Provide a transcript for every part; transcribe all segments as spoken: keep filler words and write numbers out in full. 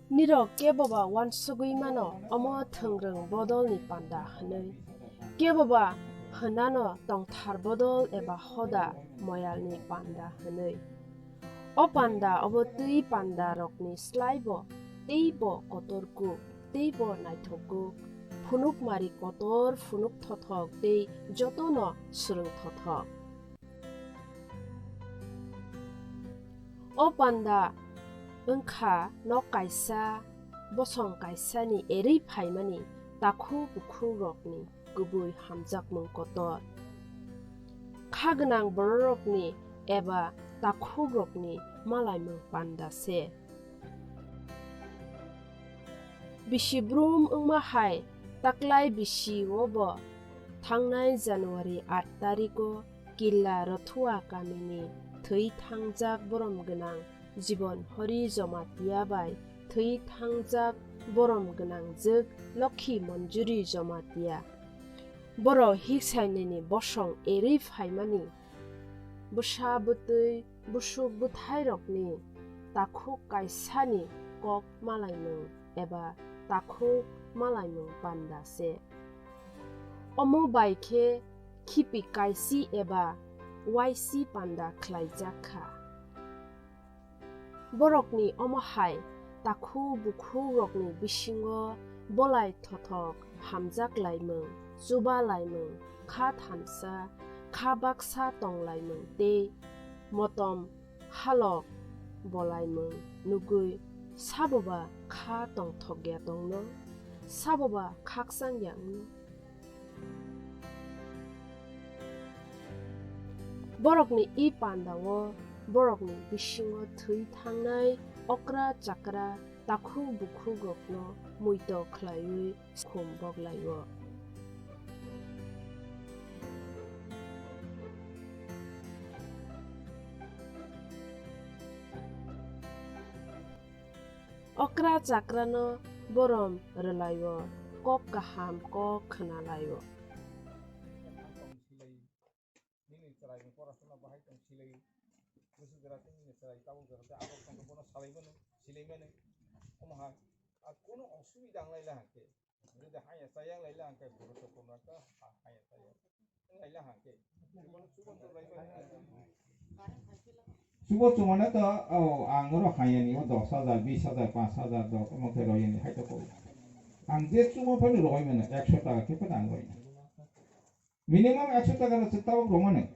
Nirok keboba uansugwi mano omo thwngrwng bodolni panda hwnwi, keboba hwnano tongthar bodol eba hoda moyalni panda hwnwi. O panda obo twi pandarokni slaibo teibo kotor kuk, teibo naithok kuk, phunukmari kotor, phunuk thothok tei jotono swrwng thothok. O panda wngkha nok kaisa, bosong kaisani erwi phaimani takhuk bukhukrokni kubui hamjakmung kotor. Kha gwnang bororokni eba takhukrokni malaimung panda se. Bisi brum wngma hai taklai bisi o bo thangnai January aat tariko Killa Rothua kamini thwi thangjak borom gwnang Jibon Hori Jomatia bai thwi thangjak borom gwnangjwk Lokhi Monjuri Jomatia. Borok hiksainini bosong erwi phaimani bwsa bwtwi busuk bwthairokni takhuk kaisani kok malaimung eba takhuk malaimung panda se. Omo bai khe khipi kaisi eba waisi panda khlaijak kha. Borokni omo hai takhuk bukhukrokni bisingo bolai thothok hamjak laimung, chuba laimung, kha thansa, kha baksa tong laimung tei motom halok bolaimung nugwi saboba kha tongthokya tongno, saboba khakchangya wngno. Borokni i pandao borokni bisingo thwi thangnai okra chakra takhuk bukhukgokno muito khlaiwi khum boglaio. Okra chakrano borom rwlaio, kok kaham kok khwnalaio. Nini chwraini porasona bahai tong silai, bwswk jora tei nini chwrai tabuk jora tei abok tongkhe bono salaimano, silaimano. Omo hai, a, kunu osubida wng laila hwnkhe, jodi haya chaya wng laila hwnkhe, borok tongkhe ha-, haya chaya wng laila hwnkhe, chubo chumane to, o, ang oro hayani o dos hajar, bis hajar, panch hajar, dos, omo khe royani hai to kok. Ang je chumo phano roimano, ekso taka khe phano ang roina. Minimum ekso taka rok se tabuk romani.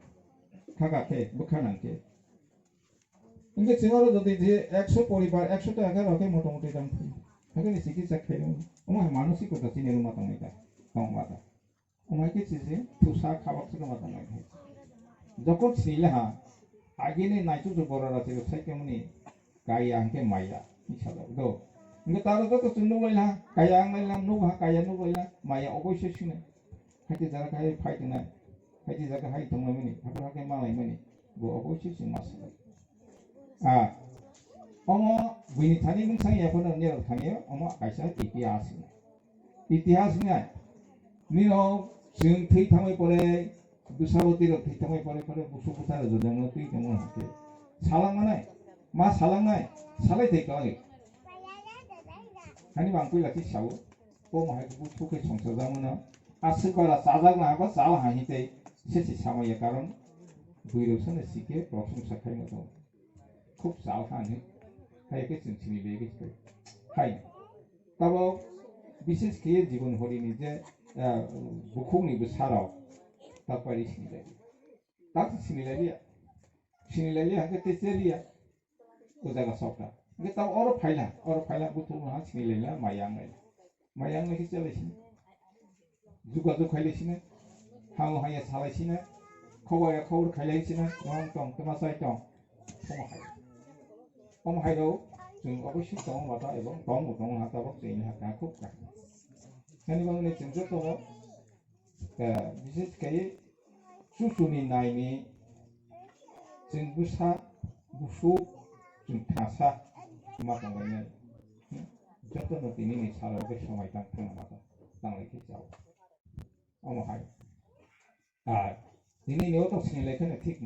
Khaka khe, bwkha nang khe. Hingke chwng oro jodi je ekso poribar ekso taka khe rok khe motamoti tang thai. Hingke ni sikisa khe omo hai manusikota chini rwma tongwi ta, tongma ta. Omo hai khe chisi thusa khabak se rwma tongwi thai. Jokon sini le ha, agini naichuk borok rok se sai khe mani kaya hingke maya, ni sajak do. Hingke taro joto chwng nuk lai ha, kaya ang lai ha, nuk ha, kaya nuk lai ha, maya oboisoi sini. Haiti jaga hai phai tongnai, haiti jaga hai tonglaimani, haphar hakhe malaimani, bo oboisoi chwng ma swkang. A, omo buini thani mungsang ya phano nirok thani, omo kaisa itihas hinwi. Itihas hinwi, nino chwng thwi thangwi pore, bwsabo twi rok thwi thangwi pore, pore busuk bwsa rok jodongo twi tongo hwnkhe. Salang manai, ma salang nai, salai thai kwlangwi. Hani bang puila khe sao. Omo hai khe buthuk khe songchajak mano. Aswk bara chajak na haba chal ha hing tei se se samaya karon bwrwi rok sano sikhe borok songsa khai ma tongo. Khub chal ha hinwi hai khe chwng sini le khe hai. Tabo bises khe Jibon Hori ni je, ah, bukhuk ni bwsa rok tak pai sini lai. Tak sini lai liya. Sini lai liya hake te che liya. O jaga sokta. Hingke tamo oro phaila, oro phaila buthung no ha sini laila, maya wng laila. Maya wng lai khe chalai sini. Juga jug khai lai sini. Hango haya salai sini. Khobo ya khobor khai lai sini. Wang tong, tama sai tong. Omo hai. Omo hai rok, chwng oboisoi tongo mata ebong tongo tongo ha tabok chwng ha kha khub kha. Hani bangni chwng joto, eh, bises khai chuchuni naini chwng bwsa, busuk, chwng thasa ma tonglainai. Hmm? Jotono tinini salo khe somai tang thangna ma tong, tanglai khe chao. Omo hai. Ah, tinini o to sinilai kheno thik.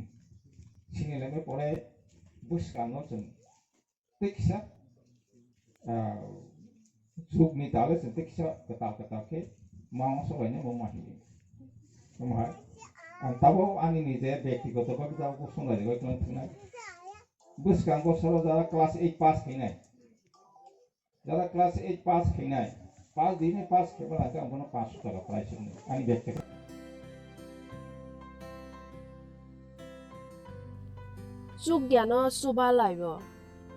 Sinilai pore bwskango chwng tei kisa ah, chukni tale se teksa kwtal kwtal khe ma ongsoklainai bo ma hinwi. Omo hai ang tabuk ani nije bektigoto bagwi tabuk swnglai rwgwi tong thangnai. Bwskango soro jara class eight pass khainai. Jara class eight pass khainai, pass dini pass khaima nangkhe ang bono panch taka prize hwnwi ani bag. Chukgyano chuba laibo,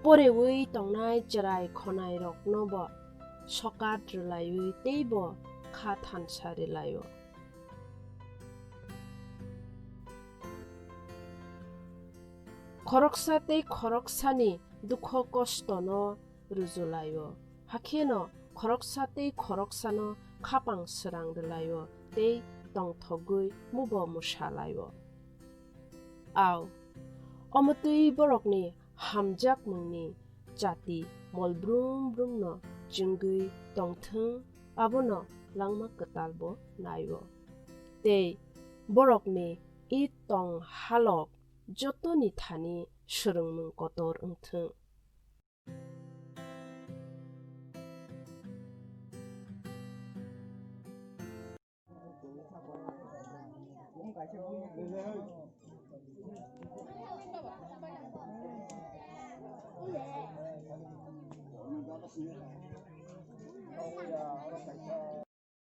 porewi tongnai chwrai khonai rokno bo sokat rwlaiwi teibo kha thansa rwlaio. Khoroksa tei khoroksani dukho kostono rujulaio, hakheno khoroksa tei khoroksano khapang srang rwlaio tei tongthogwi mubo mwsalaio. Au, omo twi borokni hamjakmungni chati mol brum brumno chwngwi tongthwng, abono langma kwtalbo naio. Tei borokni it tong halok jotoni thani swrwngmung kotor wngthwng.